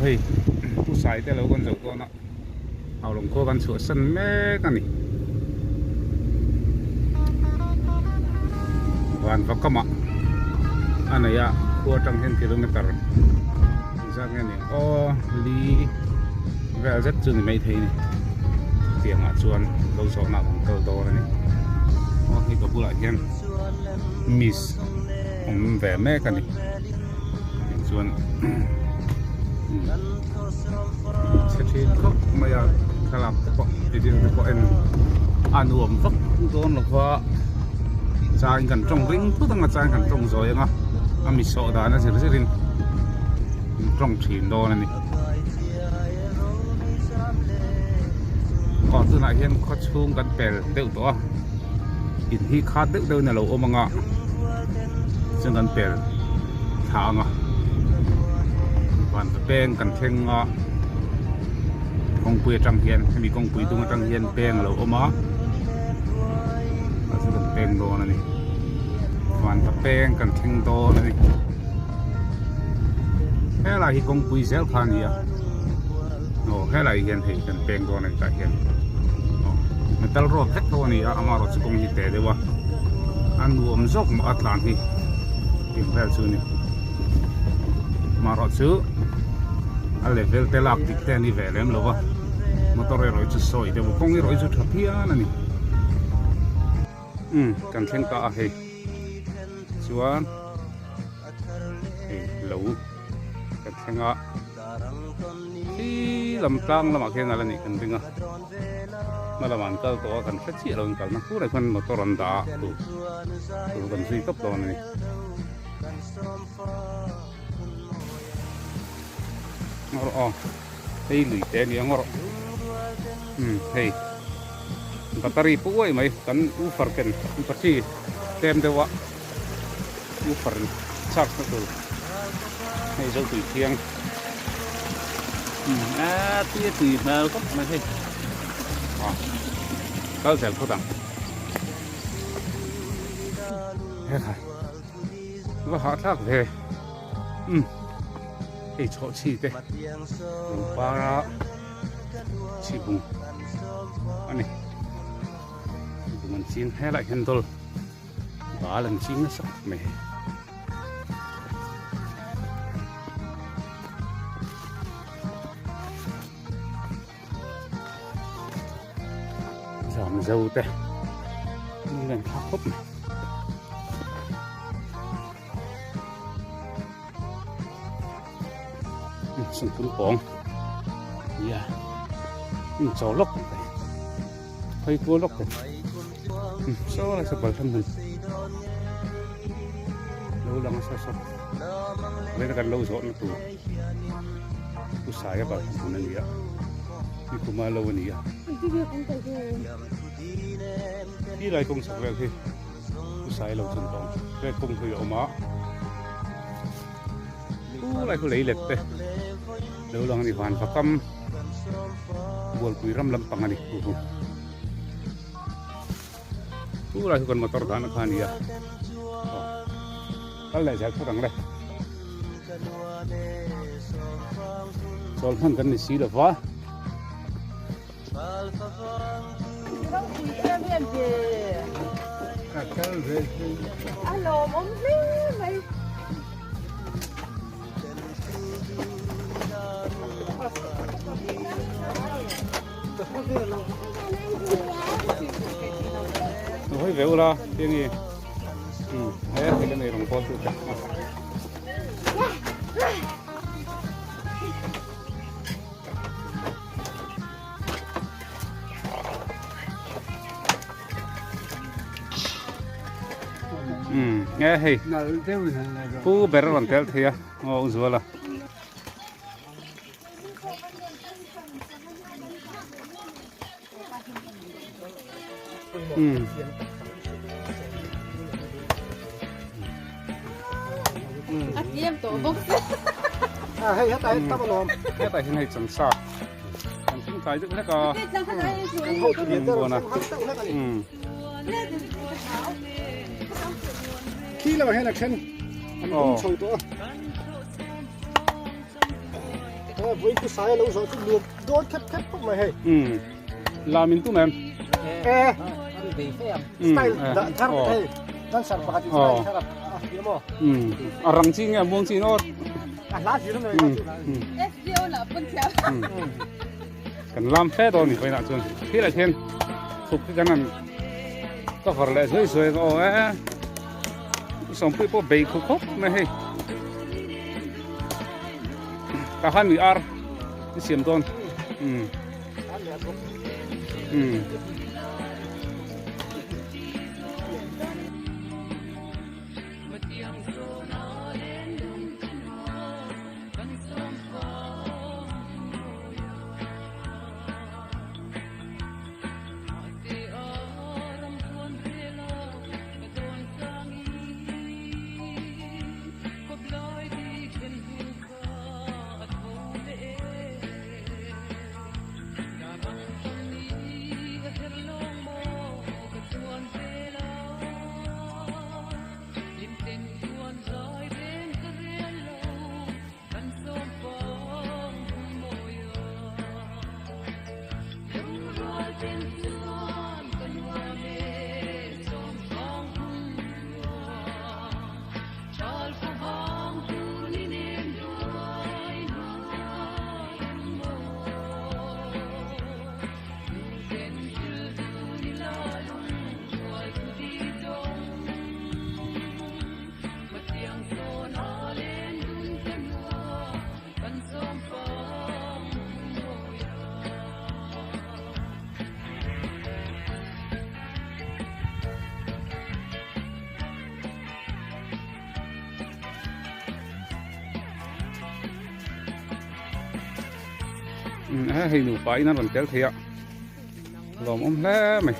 hei Pu Sai te lo kan zoh dawn a Haulawng khua kan chhuahsan mek a ni. Vanva kamah a nei a khua atang hian kilometer engzat nge ni aw li vel zet chu ni maithei a ni tiangah chuan lo zawhna kan kal dawn a ni aw hei ka bulah hian miss awm ve mek a ni chuan chhe thin khawp mai a thlalak te pawh video te pawh en a nuam vak dawn lo va chang kan tawng ring phut anga chang kan tawng zawi anga a mi sawh dan a zir zir in an tawng thin dawn a ni aw tunah hian khaw chhung kan pel deuh tawh a in hi khat deuh deuh in a lo awm anga chuan kan pel thla anga vanva peng kan thleng a kawngpui atang hian hemi kawngpui dung atang hian peng a lo awm a chu kan peng dawn a ni vanva peng kan thleng dawn a ni helai hi kawngpui zel kha a ni a aw helai hian hei kan peng dawn a ni tah hian aw metal road vek tho a ni a amaherawhchu kawng hi teh deuh a a nuam zawk mah a tlan hi tih vel chu a ni amaherawhchu a level te lak dik te a ni ve lem lo va motor erawh hi chu sawi deuh a kawng erawh hi chu tha phian a ni umm kan thleng ta a hei chuan hei lo kan thleng a khi lam tlang lamah khian ala nih kan ring a hma lamah an kal tawh a kan hre chiah lo an kalna fur ah khian motor an dah a tur tur kan zui tawp dawn a ni. Ngawr aw hei lui te a ni a ngawr umm hei battery pawh uaih mai kan woofer ken battery tlem deuh a. Woofer charge na tur hei zo tui thiang a tui a tui hmel khawp mai hei a kal zel phawt ang hekhai va hahthlak ve um hei chhawhchhi te lungpar a chhibung a ni chhibung an ching helaiah hian dawl. Bal an ching nasa khawp mai hei. Zam zo te ni len thlak khawp mai. Sangpun pawng yeah in chaw lawk mai phei kual lawk te. Saw lai saw bal hran hmun lo lang a saw saw vawiin kan lo zawh na tur pu saia bal hran hmun a ni a ni kuma lo a ni a ti lai kawng chhak vel hi pu saia lo chun tawng vel kawng hlui a awm a chu lai khu lei let te lo lang a ni van vakam bualpui ram lampang a ni hu hu. Chu lai chu kan motor dahna kha a ni a kal leh zel phawt ang le chawl hman kan ni si lo va. A lawmawm hle mai. Hoi ve ula tiang i he hei kan ei rawng pawl tu te nge hei pu ber rawn tel thei a aw u zuala. A tlem tawh bawk se. A hei hetah hian tam alawm. Hetah hian hei changsa kan thleng tlai deuh hlek a. Khi lamah hian a then an bung chho tawh a. Vawiin chu sai a lo zawh chu nuam dawn khep khep khawp mai hei. Umm la min tum em? E style dah thar hei dancer pakhat in style thar a hria maw? Umm a rang chi nge a muang chi in aw. A hla hlir mai ka chu. SDO lah pawn thiam. Kan lam fe dawn ni vawiinah chuan thil ah hian thuk hi kan han cover leh zuai zuai ang aw e sawmpui pawh bei khu khawp mai hei tah khan mi ar i siam dawn umm umm. Hei nupa in a rawn tel thei a lawmawm hle mai.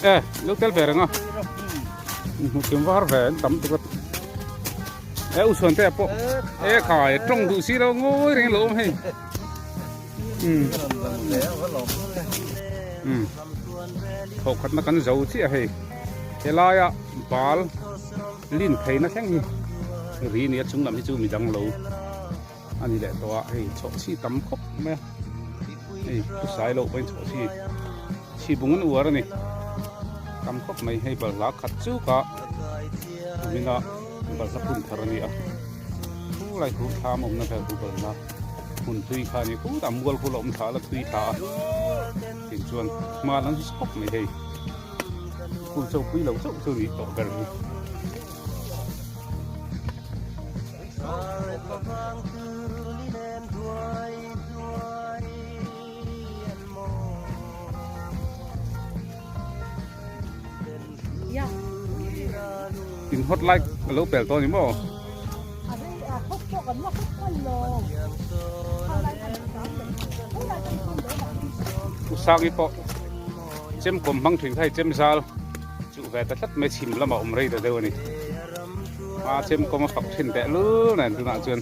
E lo tel ve reng a hmu kim var ve an tam tuk a e u chhuan te a pawh e khai tawng duh si lo ngawi reng lo awm hei um um thawh khatna kan zo chiah hei helaia bal lin pheina thleng hi ri nia chung lam hi chu midang lo a ni leh tawh a hei chhawhchhi tam khawp mai a hei pu sai loh pawhin chhawhchhi chhi bung an uar a ni tam khawp mai hei balhla khat chu ka mina balhla phun thar a ni a thu lai khu thlam awmna vel khu balhla hmun thui kha a ni khutah mual khu la awm thla a la thui thla a tin chuan hma lan khawp mai hei School chauh pui lo chauh chu ni tawh ber hi. In hot light a lo pel tawh ni maw? Usangi pawh Chem kawm hmang thin kha hei chem zal chuh ve ta tlat mai chhim lamah awm rei ta deuh a ni. A chem kawm a fak thin teh lul nen tunah chuan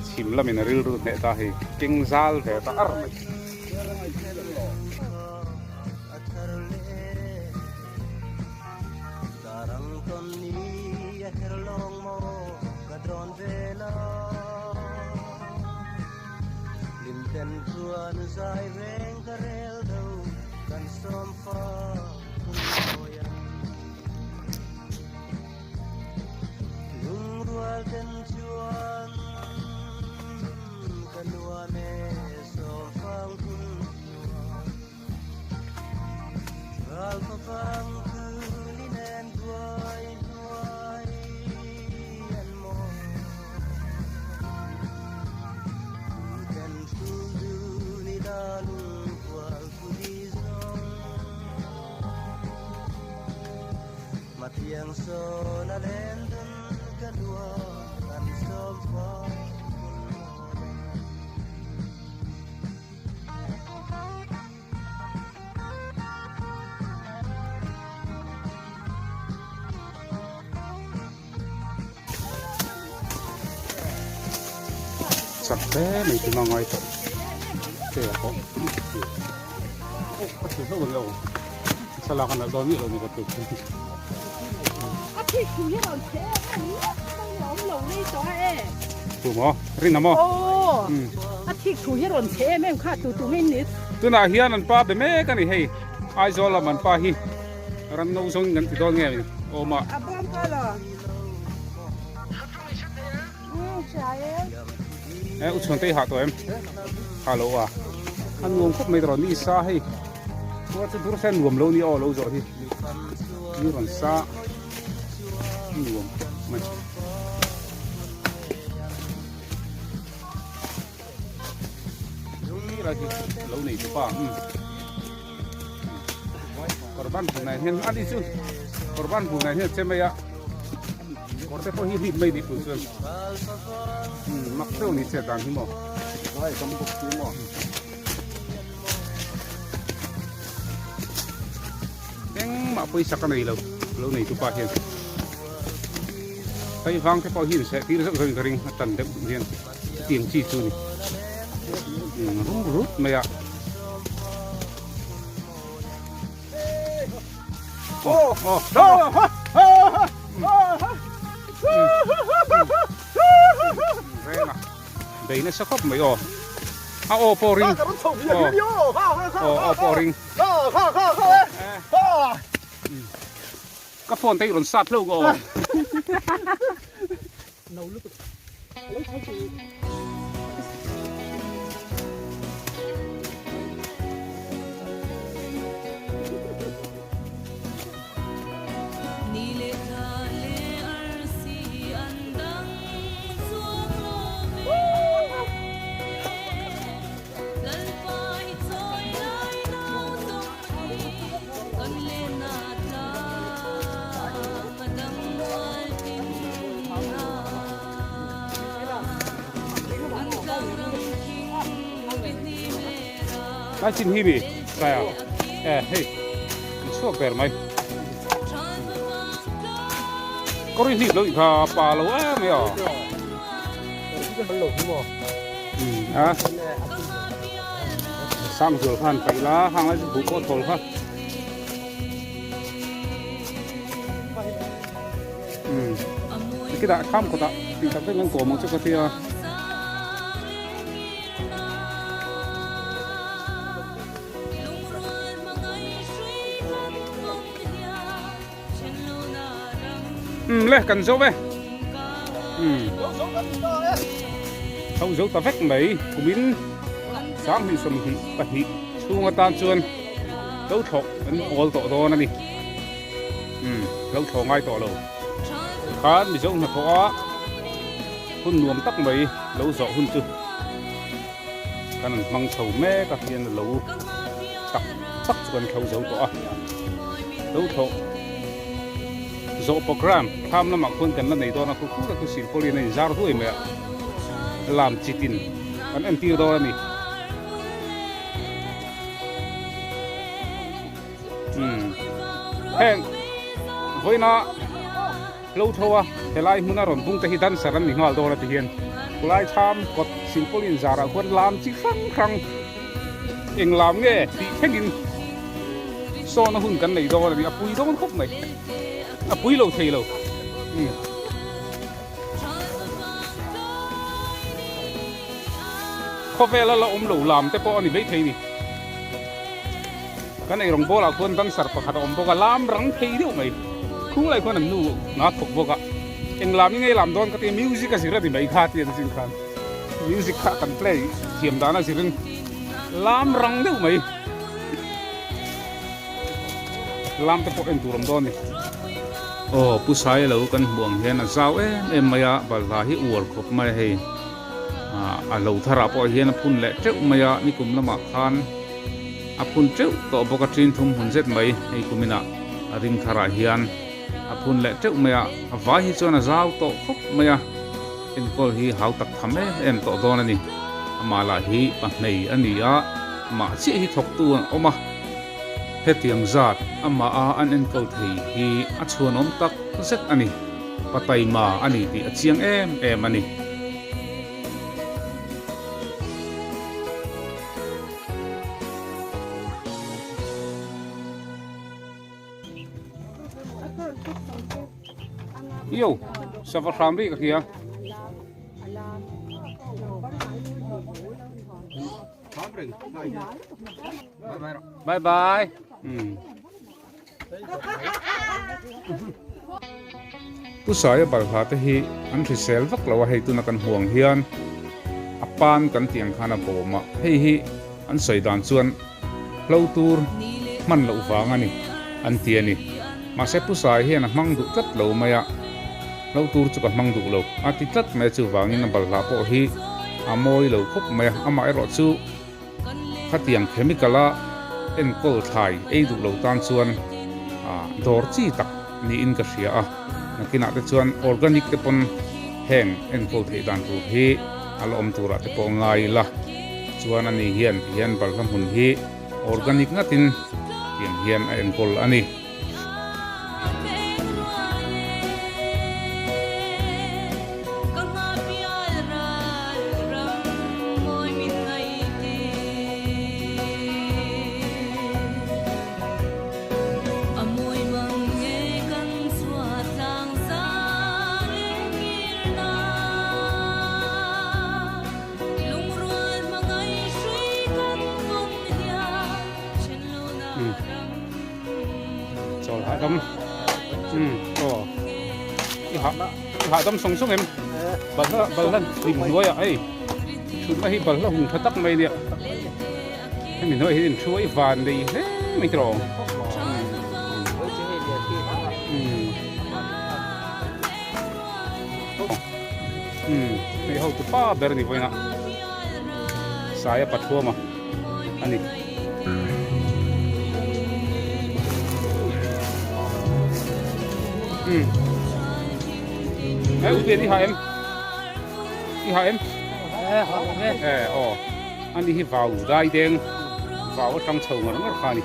chhim lamin a rilru hneh ta hei keng zal ve ta ar mai. Chak hle mai chu a ngai tawh te a pawh a thu hlauh lo thlalak a nalh dawn miah lo ni ka tu A thik thu hi rawn chhe em em a awm lo rei tawh a e. Tu maw? Rin a maw? Aw. A thik thu hi rawn chhe em em kha tu tu nge ni. Tunah hian an pa be mek a ni hei Aizawl lam an pa hi ran no zawng in kan ti dawn nge ni awm a. A bawm ka lo. E u chhuan te i hah tawh em? Hah lo a. A nuam khawp mai tawh ni sa hei. Khua chu dur sen nuam lo ni aw lo zawh hi. Ni rawn sa nuam khawp mai. Lai hi lo nei tu pa. Korban bu nai hian ani chu korban bu nai hian che mai a kawr te pawh hi hlip mai ni tun chuan mak deuh ni che dan hi maw. Engmah pawisa ka nei lo lo nei tu pa hian hei vang te pawh hi in seh tir zauh zauh in ka ring a tan deuh hian chutiang chi chu ni rum rut mai a oh oh renga bei nasa khawp mai aw a aw pawh ring aw aw pawh ring ka phone te i rawn sat hlauh aw Lai chin hi mi sai a e hei an chhuak ber mai kawr i hlip lo kha pa lo em mai a a sang zual khan paih la hang lai chu buh pawh thawl kha um tikitah tham kawtah tih tak deuh an kawm ang chu ka tia um le kan zo ve um tho zo ta vek mai kumin sanghnih 22 chhung atan chuan lo thlawh an awl tawh dawn a ni um lo thlawh ngai tawh lo khan mizo hnathawh a hun nuam tak mai lo zawh hun chu kan an hmang chho mek a hian lo tak tak chu kan thlo zo tawh a lo thlawh zawh program thlam lamah khuan kan la nei dawn a khu khu khu silpawlin a inzar duai mai a lam chitin kan entir dawn a ni umm heng vawiina Hlo tho a, helai hmuna rawn bung te hi dancer an ni nghal dawn a ti hian khulai thlam kawt silpawlin zarah khuan lam chi hrang hrang eng lam nge tih thlengin sawna hun kan nei dawn a ni, a pui dawn khawp mai. A pui lo thei lo. Umm. Khawvela la awm lo lam te pawh a ni maithei ni. Kan eirawng bawlah khuan dancer pakhat a awm bawk a, lam rang thei deuh mai. Khulai khuan an nu nga thawk bawk a, eng lam i ngei lam dawn ka ti a, music a zir a ni mai kha ti an zin khan music kha kan play thiam dan a zirin lam rang deuh mai. Lam te pawh en tur awm dawn a ni. Aw Pu Saia lo kan hmuh ang hian a zau em em mai a, balhla hi uar khawp mai a hei. A lo tharah pawh hian a phun leh teuh mai a, nikum lamah khan a phun teuh tawh bawk a ṭin thum hmun zet mai hei kuminah a ring tharah hian a phun leh teuh mai a, a vai hi chuan a zau tawh khawp mai a, enkawl hi hau tak tham em em tawh dawn a ni. Amah lah hi pahmei a ni a, amah chiah hi thawktu an awm a, hetiang zat amaha an enkawl thei hi a chhuanawm tak zet a ni. Pataima a ni tih a chiang em em a ni. Yo, sava hram ri ka hria. Bye bye. Hmm. Pu Saia balhla te hi an hrisel vak lo a, hei tuna kan hmuh ang hian a pan kan tih ang khan a bawm a, hei hi an sawi dan chuan hlo tur hman loh vang a ni an ti a ni. Mahse Pu Saia hian a hmang duh tlat lo mai a, hlo tur chu ka hmang duh lo a ti tlat mai a, chuvangin a balhla pawh hi a mawi lo khawp mai a, amaherawh chu Khatiang chemical a enkawl thlai ei duh lo tan chuan dawr chi tak niin ka hria a, nakinah te chuan organic te pawn heng enkawl theih dan tur hi a la awm turah te pawh ngai ila chuan ani hian tihian balhla hmun hi organic ngatin tiang hian a enkawl a ni. Chawl hahdam umm aw i hah i hahdam sawng sawng em balhla balhla hlim hnuaiah hei thutna hi balhla hung tha tak mai ania hemi hnuaiah hian thu a i van nei hle mai tiraw umm hei hotu pa ber a ni vawiinah Saia Pathuama a ni. Umm eh upian i ha em i ha em eh aw ani hi vau dai deng vau atang chho ngar ngar kha ani.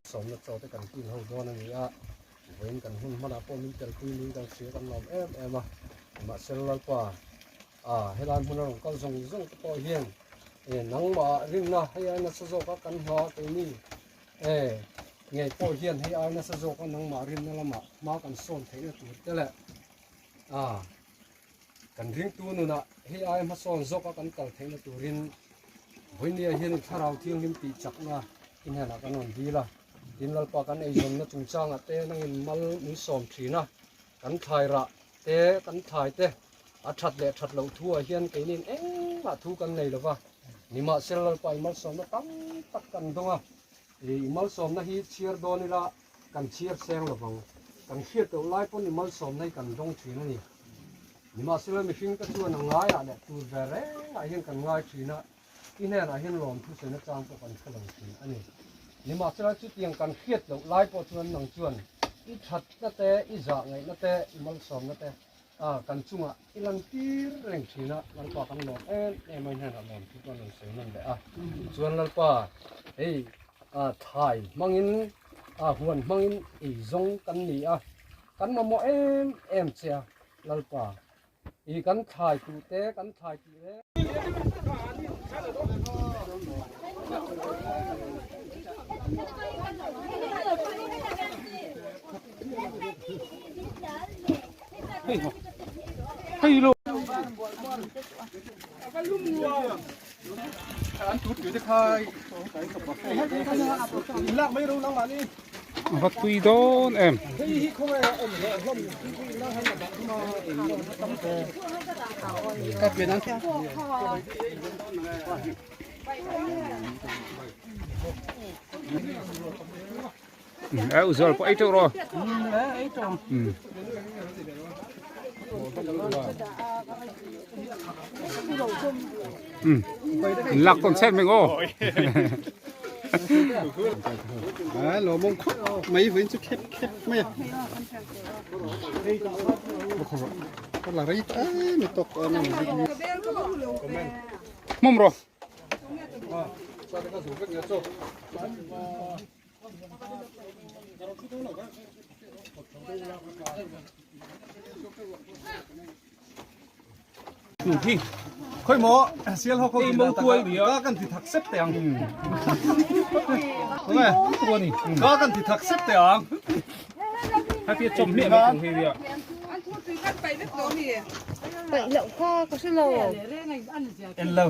Sawmna chaw te kan kil ho dawn a ni a, vawiin kan hun hmanah pawh min telpui niin kan hria kan lawm em em a, mahse Lalpa a helai hmuna rawn kal zawng zawng te pawh hian e nangmah rinna hei ai nasa zawk a kan hma keini e ngei pawh hian hei ai nasa zawk a nangmah rinna lamah hma kan sawn theihna tur te leh a kan ringtu nunah hei ai hmasawn zawk a kan kal theihna turin vawinia hian thlarau thianghlim tih chakna inhenah kan rawn dil a tin lalpa kan eizawnna chungchangah te nangin mal min sawm thin a kan thlai rah te kan thlai te A that leh that loh thu ah hian keinin engmah thu kan nei lova, nimahsela Lalpa i malsawmna tam tak kan dawng a. I malsawmna hi chhiar dawn ila kan chhiar seng lovang. Kan hriat loh lai pawn i malsawmna hi kan dawng thin a ni. Nimahsela mihringte chuan a ngaiah leh tur ve rengah hian kan ngai thin a, i hnenah hian lawmthu sawi chang pawh kan hre lo thin a ni. Nimahsela chutiang kan hriat loh lai pawh chuan nang chuan i thatna te, i zah ngaihna te, i malsawmna te a kan chungah i lan tir reng thin a, Lalpa kan lawm em em a, i hnenah lawmthu chuan rawn sawi nawn leh a. Chuan Lalpa hei a thlai hmangin a huan hmangin ei zawng kan ni a, kan mamawh em em che a Lalpa i kan thlai tuh te kan thlai tih reng. Va tui dawn em. Ê uzual pawh ei teuh rawh. In lak tawn chet mai aw. Lo mong khop mai vain chu khep khep mai a. Ka la rei ta mi tok a ni. Mum rawh. Khoi mo sial ho kho mo tuai ni ka kan ti thak sep te ang ka kan ti thak sep te ang ha ti chom mi ma hi ria Paih loh kha ka hre lo. En lo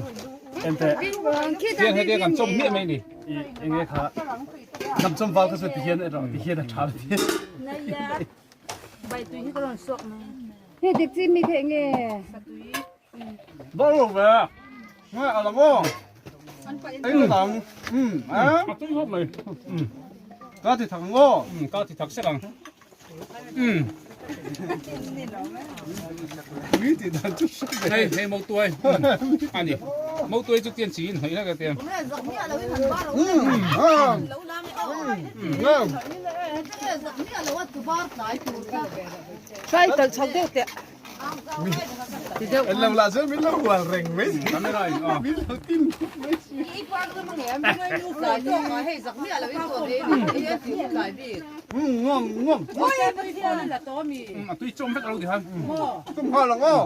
en te tiang he tiang kan chom mi mai ni enge kha nam chom val ka chu ti hian ti hian a tha ti Hei dik chi mi theih nge? Ba lo ve nge a la ngo ei lo dang um a a tui hop mai ka ti thak ngo ka ti thak sek ang Hei hei mo tuai ani mo tuai chu tian chi in hei la ka tian Sai tal chho deuh teh. En lo la chu min lo hual reng mai camera in a min lo tin khawp mai si. Ngam ngam a tui chawm vek lo ti han tum nghal ang aw.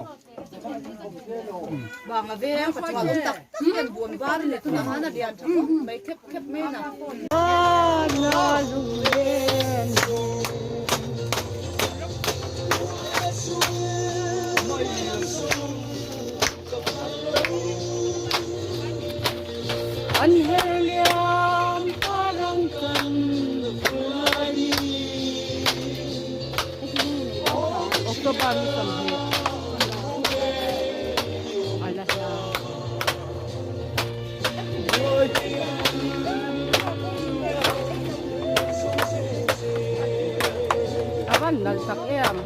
October ni 20 a la hla. A van nalh tak em.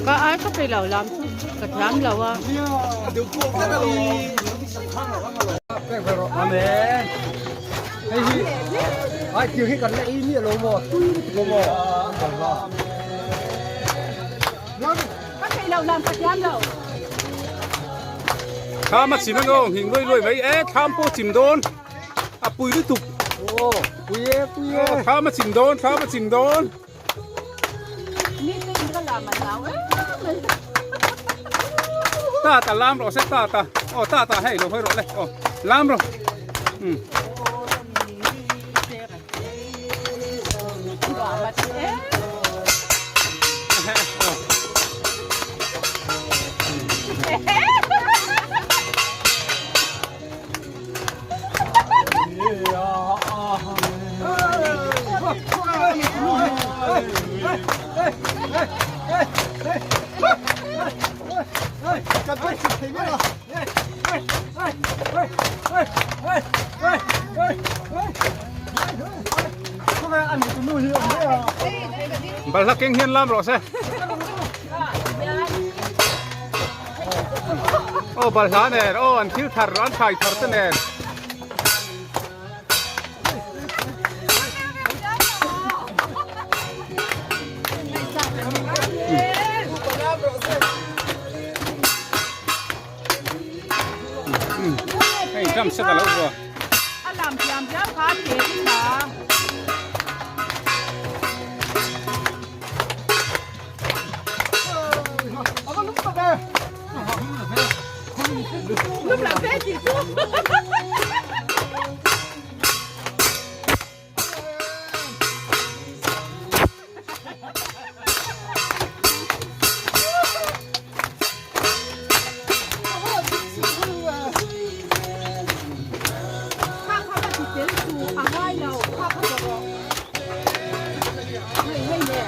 Ka ai ka pe lo lam chu ka thiam lo a. Amen. Hei hi ai tiang hi kan la ei miah lo maw tui lutuk lo maw an kal la. Ka thei lo lam ka thiam lo. Thlam a chim angaw nghing luai luai mai e thlam pawh chim dawn a pui lutuk. Aw pui e pui e. Thlam a chim dawn thlam a chim dawn. Mi te in ka lam a hlau em mai. Ta ta lam rawh se ta ta aw ta ta hei lo hawi rawh le aw lam rawh um. Balhla keng hian lam rawh se. Aw balhla nen aw an thil thar an thlai thar te nen. Hei drum set a lo vua. A lam thiam viau kha a che in a. Lum lo fe tih chu. Kha kha ka ti tel chu a ngai lo kha kha zawh rawh. Hei hei le.